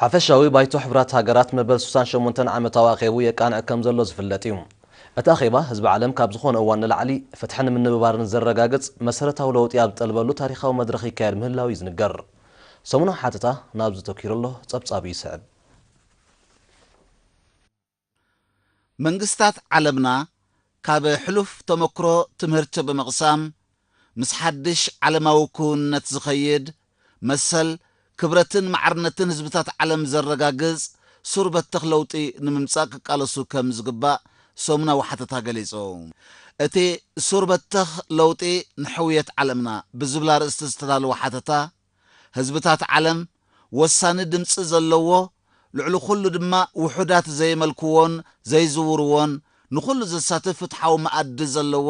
ሓፈሻዊ ባይቶ ሕቡራት ሃገራት መበል ስሳን ሸሞንተን ዓመታዊ ኣኼቡ የቃንዕ ከም ዘሎ ዝፍለጥ እዩ። እቲ ኣኼባ ህዝቢ ዓለም ካብ ዝኾነ እዋን ንላዕሊ ፍትሕን ምንብባርን ዘረጋግጽ መሰረታዊ ለውጢ ኣብ ዝጠልበሉ ታሪኻዊ መድረኽ ይካየድ ምህላው እዩ ዝንገር። ሰሙናዊ ሓተታ ናብዚ ተኪሩ ኣሎ፣ ጸብጻቡ ይስዕብ። መንግስታት ዓለምና ካብ ሕሉፍ ተመክሮ ትምህርቲ ብምቕሳም፣ ምስ ሓድሽ ዓለማዊ ክውንነት ዝኸይድ መሰል፣ ክብረትን ማዕርነትን ህዝብታት ዓለም ዘረጋግጽ ሱር በተኽ ለውጢ ንምምጻእ ክቃለሱ ከም ዝግባእ ሰሙናዊ ሓተታ ገሊጹ። እቲ ሱር በተኽ ለውጢ ንሕውየት ዓለምና ብዝብል ኣርእስቲ ዝተዳለወ ሓተታ፣ ህዝብታት ዓለም ወሳኒ ድምጺ ዘለዎ፣ ልዕሊ ኩሉ ድማ ውሑዳት ዘይመልክዎን ዘይዝውርዎን፣ ንኹሉ ዘሳትፍ ፍትሓዊ መኣዲ ዘለዎ፣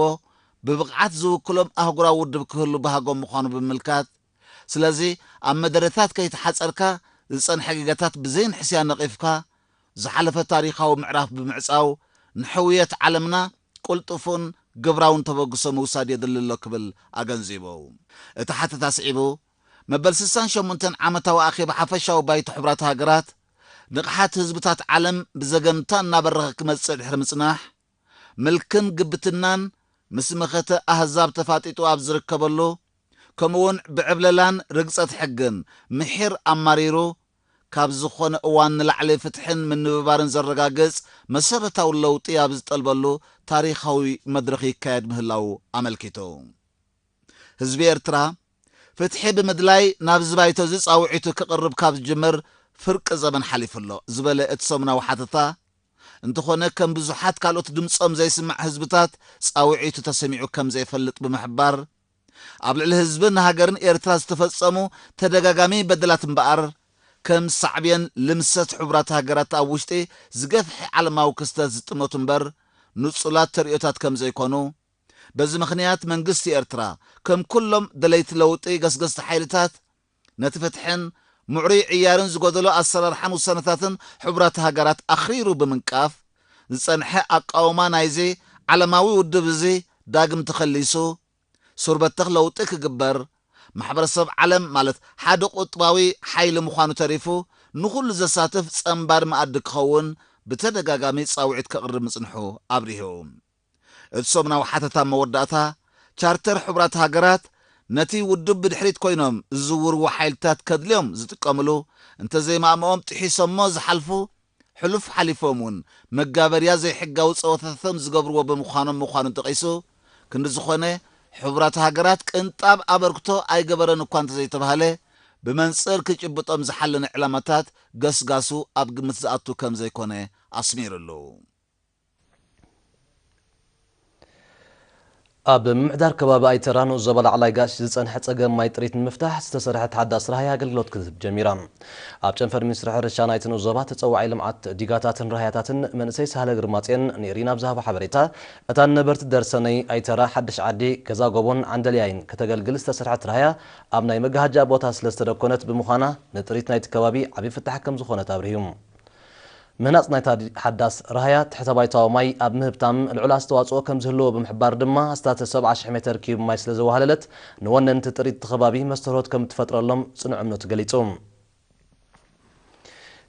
ብብቕዓት ዝውክሎም ኣህጉራዊ ውድብ ክህሉ ባህጎም ምዃኑ ብምምልካት፣ ስለዚ ኣብ መደረታት ከይተሓጸርካ ዝጸንሐ ጌጋታት ብዘይንሕስያ ነቒፍካ፣ ዝሓለፈ ታሪኻዊ ምዕራፍ ብምዕጻው፣ ንሕውየት ዓለምና ቅልጡፍን ግብራውን ተበግሶ ምውሳድ የድሊ ኣሎ ክብል ኣገንዚቡ። እቲ ሓተታ ስዒቡ፣ መበል ስሳን ሸሞንተን ዓመታዊ ኣኼባ ሓፈሻዊ ባይቶ ሕቡራት ሃገራት፣ ንቕሓት ህዝብታት ዓለም ብዘገምታ እናበረኸ ክመጽእ ድሕሪ ምጽናሕ፣ ምልክን ግብትናን ምስ መኸተ ኣህዛብ ተፋጢጡ ኣብ ዝርከበሉ፣ ከምኡውን ብዕብለላን ርግጸት ሕግን ምሒር ኣማሪሩ፣ ካብ ዝኾነ እዋን ንላዕሊ ፍትሕን ምንብባርን ዘረጋግጽ መሰረታዊ ለውጢ ኣብ ዝጠልበሉ ታሪኻዊ መድረኽ ይካየድ ምህላዉ ኣመልኪቱ። ህዝቢ ኤርትራ ፍትሒ ብምድላይ ናብዚ ባይቶ እዚ ጻውዒቱ ክቕርብ ካብ ዝጅምር ፍርቂ ዘመን ሓሊፉ ኣሎ ዝበለ እቲ ሰሙናዊ ሓተታ፣ እንተኾነ ከም ብዙሓት ካልኦት ድምጾም ዘይስማዕ ህዝብታት ጻውዒቱ ተሰሚዑ ከም ዘይፈልጥ ብምሕባር፣ ኣብ ልዕሊ ህዝብን ሃገርን ኤርትራ ዝተፈጸሙ ተደጋጋሚ በደላት እምበኣር፣ ከም ሳዕቤን ልምሰት ሕቡራት ሃገራት ኣብ ውሽጢ ዝገፍሐ ዓለማዊ ክስተት ዝጥመቱ እምበር፣ ንጹላት ተርእዮታት ከም ዘይኮኑ፣ በዚ ምኽንያት መንግስቲ ኤርትራ፣ ከም ኩሎም ደለይቲ ለውጢ ገስገስቲ ሓይልታት፣ ነቲ ፍትሕን ምዕሩይ ዕያርን ዝጎደሎ ኣሰራርሓን ውሳነታትን ሕቡራት ሃገራት ኣኽሪሩ ብምንቃፍ፣ ዝጸንሐ ኣቃውማ ናይዚ ዓለማዊ ውድብ እዚ ዳግም ተኸሊሱ፣ ሱር በተኽ ለውጢ ክግበር፣ ማሕበረሰብ ዓለም ማለት ሓደ ቁጥባዊ ሓይሊ ምዃኑ ተሪፉ፣ ንኹሉ ዘሳትፍ ጸንባሪ መኣዲ ክኸውን ብተደጋጋሚ ጻውዒት ከቕርብ ምጽንሑ ኣብሪሁ። እቲ ሰሙናዊ ሓተታ መወዳእታ፣ ቻርተር ሕቡራት ሃገራት ነቲ ውድብ ብድሕሪት ኮይኖም ዝዝውርዎ ሓይልታት ከድልዮም ዝጥቀምሉ፣ እንተዘይማእምኦም ጥሒሶሞ ዝሓልፉ፣ ሕሉፍ ሓሊፎም እውን መጋበርያ ዘይሕጋዊ ጸወታታቶም ዝገብርዎ ብምዃኖም ምዃኑን ጠቒሱ፣ ክንዲ ዝኾነ፣ ሕቡራት ሃገራት ቅንጣብ ኣበርክቶ ኣይገበረን እኳ እንተዘይተባህለ፣ ብመንጽር ክጭብጦም ዝሓለነ ዕላማታት ገስጋሱ ኣብ ግምት ዝኣቱ ከም ዘይኮነ ኣስሚሩሉ። ኣብ ምምሕዳር ከባቢ ኣይተራ ንኡስ ዞባ ላዕላይ ጋሽ ዝጸንሐ ጸገም ማይ ጥሪት ንምፍታሕ ዝተሰርሐት ሓዳስ ራህያ ኣገልግሎት ክትህብ ጀሚራ። ኣብ ጨንፈር ሚኒስትሪ ሕርሻ ናይቲ ንኡስ ዞባ ተጸዋዒ ልምዓት ዲጋታትን ራህያታትን መንእሰይ ሳህለ ግርማጽዮን ንኤሪና ኣብ ዝሃቦ ሓበሬታ፣ እታ ንነበርቲ ደርሰነይ ኣይተራ ሓድሽ ዓዲ ገዛ ጎቦን ዓንደልያይን ከተገልግል ዝተሰርሐት ራህያ ኣብ ናይ መጋሃጃ ቦታ ስለ ዝተደኮነት ብምዃና ንጥሪት ናይቲ ከባቢ ዓቢ ፍታሕ ከም ዝኾነት ኣብሪሁ። ምህናጽ ናይታ ሓዳስ ራህያ ትሕተ ባይታዊ ማይ ኣብ ምህብታም ልዑል ኣስተዋጽኦ ከም ዝህልዎ ብምሕባር ድማ፣ ኣስታት ሰብዓ ሽሕ ሜተር ኪዩብ ማይ ስለ ዘዋህለለት፣ ንወነንቲ ጥሪት እቲ ከባቢ መስተርሆት ከም እትፈጥረሎም ጽኑዕ እምነቱ ገሊጹ።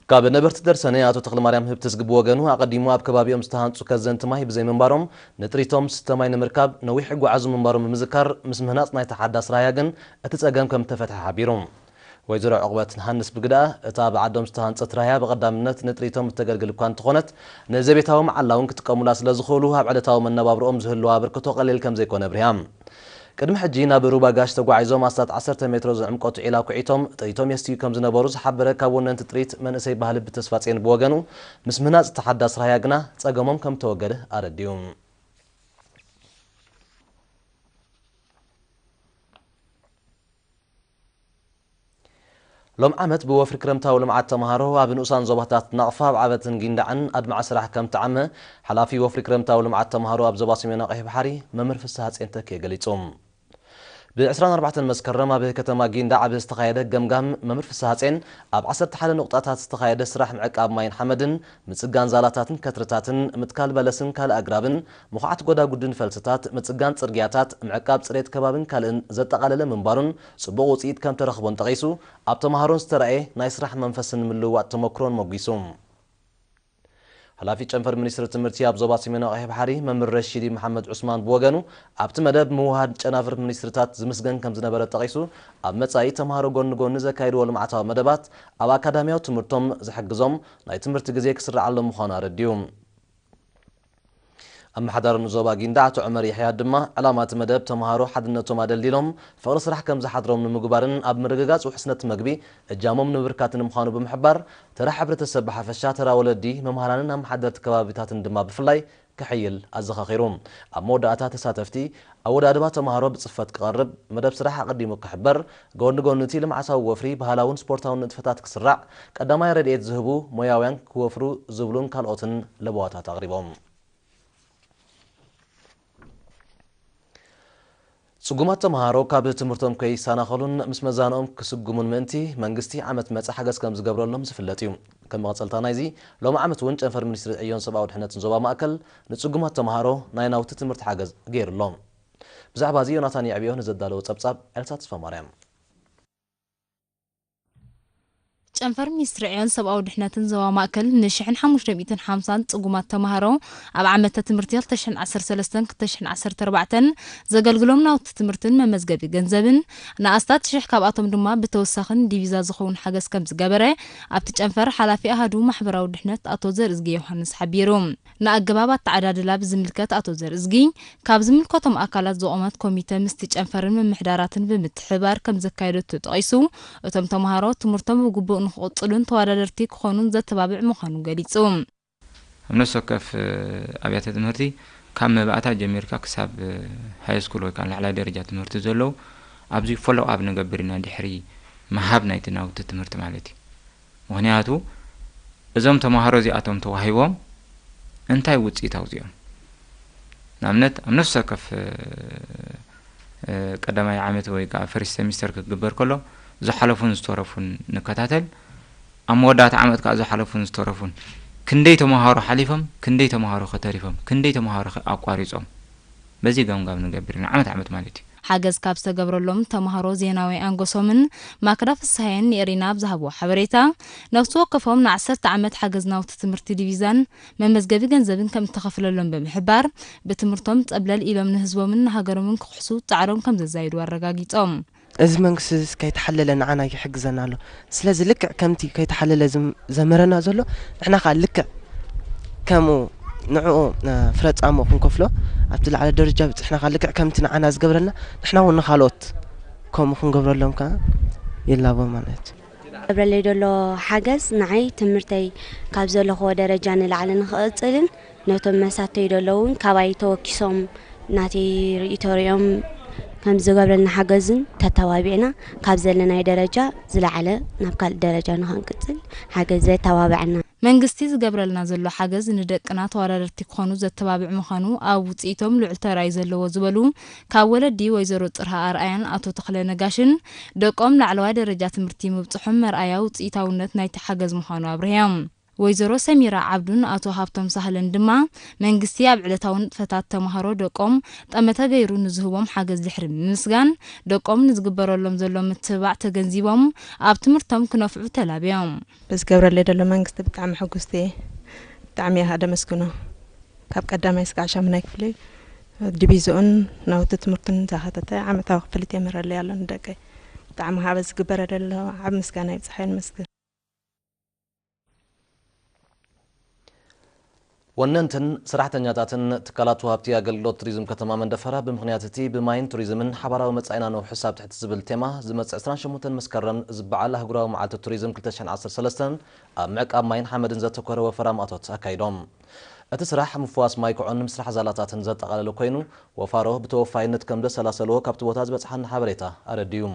ካብ ነበርቲ ደርሰነ ኣቶ ተኽለማርያም ህብትዝጊ ብወገኑ፣ ኣቐዲሙ ኣብ ከባቢኦም ዝተሃንጹ ከዘንቲ ማይ ብዘይምንባሮም፣ ንጥሪቶም ዝስተ ማይ ንምርካብ ነዊሕ ይጓዓዙ ምንባሮም ብምዝካር፣ ምስ ምህናጽ ናይታ ሓዳስ ራህያ ግን እቲ ጸገም ከም እተፈትሐ ሓቢሩ። ወይዘሮ ዕቑበት ንሃንስ ብግደኣ፣ እታ ኣብ ዓዶም ዝተሃንጸት ራህያ ብቐዳምነት ንጥሪቶም እተገልግል እኳ እንተኾነት፣ ንዘቤታዊ መዓላ እውን ክጥቀሙላ ስለ ዝኽእሉ፣ ኣብ ዕለታዊ መነባብሮኦም ዝህልዋ ኣበርክቶ ቀሊል ከም ዘይኮነ ኣብሪሃ። ቅድሚ ሕጂ ናብ ሩባ ጋሽ ተጓዒዞም ኣስታት ዓሰርተ ሜትሮ ዝዕምቆት ዒላ ኩዒቶም ጥሪቶም የስትዩ ከም ዝነበሩ ዝሓበረ ካብ ወነንቲ ጥሪት መንእሰይ ባህሊ ብተስፋጽዮን ብወገኑ፣ ምስ ምህናጽ እታ ሓዳስ ራህያ ግና ጸገሞም ከም ተወገደ ኣረዲኡ። ሎም ዓመት ብወፍሪ ክረምታዊ ልምዓት ተምሃሮ ኣብ ንኡሳን ዞባታት ናቕፋ፣ ኣብ ዓበትን ጊንዳዕን ኣድማዒ ስራሕ ከም ተዓመ ሓላፊ ወፍሪ ክረምታዊ ልምዓት ተምሃሮ ኣብ ዞባ ሰሜናዊ ቀይሕ ባሕሪ መምህር ፍስሃ ጼንተኬ ገሊጹ። ብ ዕስራን ኣርባዕተን መስከረም ኣብ ከተማ ጊንዳዕ ኣብ ዝተኻየደ ገምጋም፣ መምህር ፍስሃ ሃጼን ኣብ ዓሰርተ ሓደ ንቑጣታት ዝተኻየደ ስራሕ ምዕቃብ ማይን ሓመድን፣ ምጽጋን ዛላታትን ከትርታትን፣ ምትካል በለስን ካልእ ኣግራብን፣ ምኹዓት ጎዳጉድን ፈልስታት፣ ምጽጋን ጽርግያታት፣ ምዕቃብ ጽሬት ከባብን ካልእን ዘጠቓለለ ምንባሩን ጽቡቕ ውጽኢት ከም ተረኽቦን ጠቒሱ፣ ኣብ ተማሃሮን ዝተራእየ ናይ ስራሕ መንፈስን ምልውዋጥ ተመክሮን ሞጒሱ። ሓላፊ ጨንፈር ሚኒስትሪ ትምህርቲ ኣብ ዞባ ሰሜናዊ ቀይሕ ባሕሪ መምህር ረሺዲ መሓመድ ዑስማን ብወገኑ፣ ኣብቲ መደብ ምውሃድ ጨናፍር ሚኒስትርታት ዝምስገን ከም ዝነበረ ጠቒሱ፣ ኣብ መጻኢ ተምሃሮ ጎኒ ጎኒ ዘካይድዎ ልምዓታዊ መደባት ኣብ ኣካዳሚያዊ ትምህርቶም ዝሕግዞም ናይ ትምህርቲ ግዜ ክስረዓሎም ምዃኑ ኣረዲኡ። ኣመሓዳሪ ዞባ ጊንዳዕ ኣቶ ዑመር የሕያ ድማ፣ ዕላማ እቲ መደብ ተምሃሮ ሓድነቶም ኣደልዲሎም ፍቕሪ ስራሕ ከም ዝሓድሮም ንምግባርን ኣብ ምርግጋጽ ውሕስነት መግቢ እጃሞም ንምብርካትን ምዃኑ ብምሕባር፣ ተራ ሕብረተሰብ ብሓፈሻ፣ ተራ ወለዲ፣ መምሃራንን ኣመሓደርቲ ከባቢታትን ድማ ብፍላይ ክሕይል ኣዘኻኺሩ። ኣብ መወዳእታ ተሳተፍቲ፣ ኣወዳድባ ተምሃሮ ብጽፈት ክቐርብ፣ መደብ ስራሕ ኣቐዲሙ ክሕበር፣ ጎኒ ጎኒ እቲ ልምዓታዊ ወፍሪ ባህላውን ስፖርታውን ንጥፈታት ክስራዕ፣ ቀዳማይ ረድኤት ዝህቡ ሞያውያን ክወፍሩ ዝብሉን ካልኦትን ለበዋታት ኣቕሪቦም። ጽጉማት ተምሃሮ ካብ ትምህርቶም ከይሰናኸሉን ምስ መዛንኦም ክስጉሙን ምእንቲ፣ መንግስቲ ዓመት መጸ ሓገዝ ከም ዝገብረሎም ዝፍለጥ እዩ። ከም መቐጸልታ ናይዚ፣ ሎሚ ዓመት እውን ጨንፈር ሚኒስትሪ ዕዮን ሰብኣዊ ድሕነትን ዞባ ማእከል ንጽጉማት ተምሃሮ ናይ ናውቲ ትምህርቲ ሓገዝ ገይሩ ኣሎ። ብዛዕባ እዚ ዮናታን የዕብዮ ንዘዳለዎ ጸብጻብ ኤልሳ ተስፋማርያም። ጨንፈር ሚኒስትሪ ዕዮን ሰብኣዊ ድሕነትን ዞባ ማእከል ንሽሕን ሓሙሽተ ሚእትን ሓምሳን ጽጉማት ተምሃሮ ኣብ ዓመተ ትምህርቲ ክልተ ሽሕን ዓሰርተ ሰለስተን ክልተ ሽሕን ዓሰርተ ኣርባዕተን ዘገልግሎም ናውቲ ትምህርትን መመዝገቢ ገንዘብን ንኣስታት ሽሕ ካብኣቶም ድማ ብተወሳኺ ንዲቪዛ ዝኸውን ሓገዝ ከም ዝገበረ ኣብቲ ጨንፈር ሓላፊ ኣሃዱ ማሕበራዊ ድሕነት ኣቶ ዘርእዝጊ ዮሃንስ ሓቢሩ። ንኣገባብ ኣተዓዳድላ ብዝምልከት ኣቶ ዘርእዝጊ፣ ካብ ዝምልከቶም ኣካላት ዝቖመት ኮሚተ ምስቲ ጨንፈርን ምምሕዳራትን ብምትሕብባር ከም ዘካየደቶ ጠቒሱ፣ እቶም ተምሃሮ ትምህርቶም ብግቡእ ንክቕጽሉን ተወዳደርቲ ክኾኑን ዘተባብዕ ምዃኑ ገሊጹ። ኣብ ነፍሲ ወከፍ ኣብያተ ትምህርቲ ካብ መባእታ ጀሚርካ ክሳብ ሃይ ስኩል ወይ ከዓ ላዕላይ ደረጃ ትምህርቲ ዘለዉ ኣብዚ ፎሎው ኣፕ ንገብር ኢና፣ ድሕሪ ምሃብ ናይቲ ናውቲ ትምህርቲ ማለት እዩ። ምኽንያቱ እዞም ተምሃሮ እዚኣቶም ተዋሂቦም እንታይ ውፅኢት ኣውፂኦም? ንኣብነት ኣብ ነፍሲ ወከፍ ቀዳማይ ዓመት ወይ ከዓ ፈርስት ሴሚስተር ክግበር ከሎ ዝሓለፉን ዝተረፉን ንከታተል። ኣብ መወዳእታ ዓመት ከዓ ዝሓለፉን ዝተረፉን ክንደይ ተምሃሮ ሓሊፎም፣ ክንደይ ተምሃሮ ከተሪፎም፣ ክንደይ ተምሃሮ ኣቋሪፆም፣ በዚ ገምጋም ንገብር ኢና ዓመት ዓመት ማለት እዩ። ሓገዝ ካብ ዝተገብረሎም ተምሃሮ ዜናዊ ኣንጎሶምን ማክዳ ፍስሃየን ንኤሪና ኣብ ዝሃብዎ ሓበሬታ፣ ነፍሲ ወከፎም ንዓሰርተ ዓመት ሓገዝ ናውቲ ትምህርቲ ዲቪዛን መመዝገቢ ገንዘብን ከም እተኸፍለሎም ብምሕባር፣ ብትምህርቶም ጸብለል ኢሎም ንህዝቦምን ንሃገሮምን ክኽሕሱ ጻዕሮም ከም ዘዛይዱ ኣረጋጊጾም። እዚ መንግስቲ እዚ ከይተሓለለ ንዓና ይሕግዘና ኣሎ። ስለዚ ልክዕ ከምቲ ከይተሓለለ ዝም-፣ ዘመረና ዘሎ፣ ንሕና ኸኣ ልክዕ ከምኡ ንዕኡ፣ እ፣ ፍረ ጻምኡ ክንከፍሎ ኣብቲ ላዕለ ደረጃ ብጽሕና ኸኣ ልክዕ ከምቲ ንዓና ዝገብረልና፣ ንሕና እውን ንኻልኦት ከምኡ ክንገብረሎም ከኣ ይላቦ ማለት እዩ። ገብረለይ ዘሎ ሓገዝ ንዓይ ትምህርተይ ካብ ዘለኽዎ ደረጃ ንላዕሊ ንኽቕጽልን ነቶም መሳተይ ዘለዉ እውን ካባይ ተወኪሶም ናተይ ርእይቶ ሪኦም ከም ዝገብረልና ሓገዝን ተተባቢዕና ካብ ዘለናይ ደረጃ ዝለዓለ ናብ ካልእ ደረጃ ንኽንቅጽል ሓገዝ ዘተባብዐና። መንግስቲ ዝገብረልና ዘሎ ሓገዝ ንደቅና ተወዳደርቲ ክኾኑ ዘተባብዕ ምዃኑ ኣብ ውጽኢቶም ልዑል ተራይ ዘለዎ ዝበሉ ካብ ወለዲ ወይዘሮ ጽርሃ ኣርኣያን ኣቶ ተኽለ ነጋሽን ደቆም ላዕለዋይ ደረጃ ትምህርቲ ምብጽሖም መርኣያ ውጽኢታውነት ናይቲ ሓገዝ ምዃኑ ኣብርህዮም። ወይዘሮ ሰሚራ ዓብዱን ኣቶ ሃብቶም ሳህለን ድማ መንግስቲ ኣብ ዕለታዊ ንጥፈታት ተምሃሮ ደቆም ጠመተ ገይሩ ንዝህቦም ሓገዝ ድሕሪ ምምስጋን፣ ደቆም ንዝግበረሎም ዘሎ ምትብባዕ ተገንዚቦም ኣብ ትምህርቶም ክነፍዑ ተላብዮም። በዚ ገብረለይ ዘሎ መንግስቲ ብጣዕሚ ሕጉስቲ እየ። ብጣዕሚ እየ ከዓ ደመስግኖ። ካብ ቀዳማይ እስካዕ ሻሙናይ ክፍሊ ዲቪዝኡን ናውቲ ትምህርቱን ዝሓተተ ዓመታዊ ክፍሊት የምህረለይ ኣሎ ንደቀይ። ብጣዕሚ ከዓ በዚ ዝግበረ ዘሎ ዓብ ምስጋና ይብፅሓዮ ንመስግን። ወነንትን ሰራሕተኛታትን ትካላት ወሃብቲ ኣገልግሎት ቱሪዝም ከተማ መንደፈራ ብምኽንያት እቲ ብማይን ቱሪዝምን ሓባራዊ መጻኢና ነውሕስ ኣብ ትሕቲ ዝብል ቴማ ዝመጽእ ዕስራን ሸሞንተን መስከረም ዝበዓል ኣህጉራዊ መዓልቲ ቱሪዝም ክልተ ሽሕን ዓሰርተ ሰለስተን ኣብ ምዕቃብ ማይን ሓመድን ዘተኮረ ወፈራ ማእቶት ኣካይዶም። እቲ ስራሕ ምፍዋስ ማይ ኩዖን ምስራሕ ዛላታትን ዘጠቓለለ ኮይኑ፣ ወፋሮ ብተወፋይነት ከም ዘሰላሰልዎ ካብቲ ቦታ ዝበጽሓና ሓበሬታ ኣረድዩ።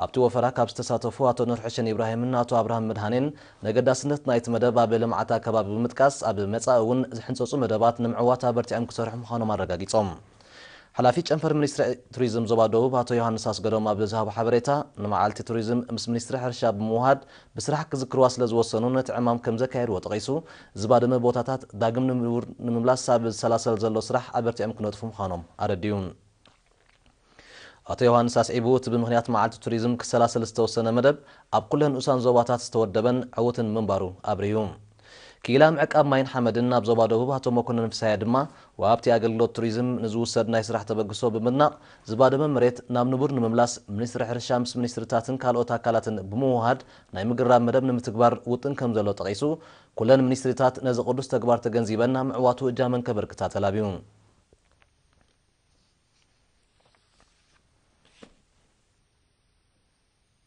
ኣብቲ ወፈራ ካብ ዝተሳተፉ ኣቶ ኑርሕሽን ኢብራሂምን ኣቶ ኣብርሃም መድሃኔን ነገዳስነት ናይቲ መደብ ኣብ ልምዓት ኣከባቢ ብምጥቃስ፣ ኣብ መጻኢ እውን ዝሕንጸጹ መደባት ንምዕዋት ኣበርቲዖም ክሰርሑ ምዃኖም ኣረጋጊጾም። ሓላፊ ጨንፈር ሚኒስትሪ ቱሪዝም ዞባ ደቡብ ኣቶ ዮሃንስ ኣስገዶም ኣብ ዝሃቦ ሓበሬታ፣ ንመዓልቲ ቱሪዝም ምስ ሚኒስትሪ ሕርሻ ብምውሃድ ብስራሕ ክዝክርዋ ስለ ዝወሰኑ ነቲ ዕማም ከም ዘካየድዎ ጠቒሱ፣ ዝባደመ ቦታታት ዳግም ንምውር ንምምላስ ኣብ ዝሰላሰል ዘሎ ስራሕ ኣበርቲዖም ክነጥፉ ምዃኖም ኣረዲኡ። ኣቶ ዮሃንስ ኣስዒቡ፣ እቲ ብምኽንያት መዓልቲ ቱሪዝም ክሰላሰል ዝተወሰነ መደብ ኣብ ኩለን ንኡሳን ዞባታት ዝተወደበን ዕዉትን ምንባሩ ኣብሪሁ። ክኢላ ምዕቃብ ማይን ሓመድን ኣብ ዞባ ደቡብ ኣቶ መኮንን ፍስሃየ ድማ፣ ወሃብቲ ኣገልግሎት ቱሪዝም ንዝውሰድ ናይ ስራሕ ተበግሶ ብምድናቕ፣ ዝባደመ መሬት ናብ ንቡር ንምምላስ ሚኒስትሪ ሕርሻ ምስ ሚኒስትሪታትን ካልኦት ኣካላትን ብምውሃድ ናይ ምግራብ መደብ ንምትግባር ውጥን ከም ዘሎ ጠቒሱ፣ ኩለን ሚኒስትሪታት ነዚ ቅዱስ ተግባር ተገንዚበን ኣብ ምዕዋቱ እጃመን ከበርክታ ተላብዩ።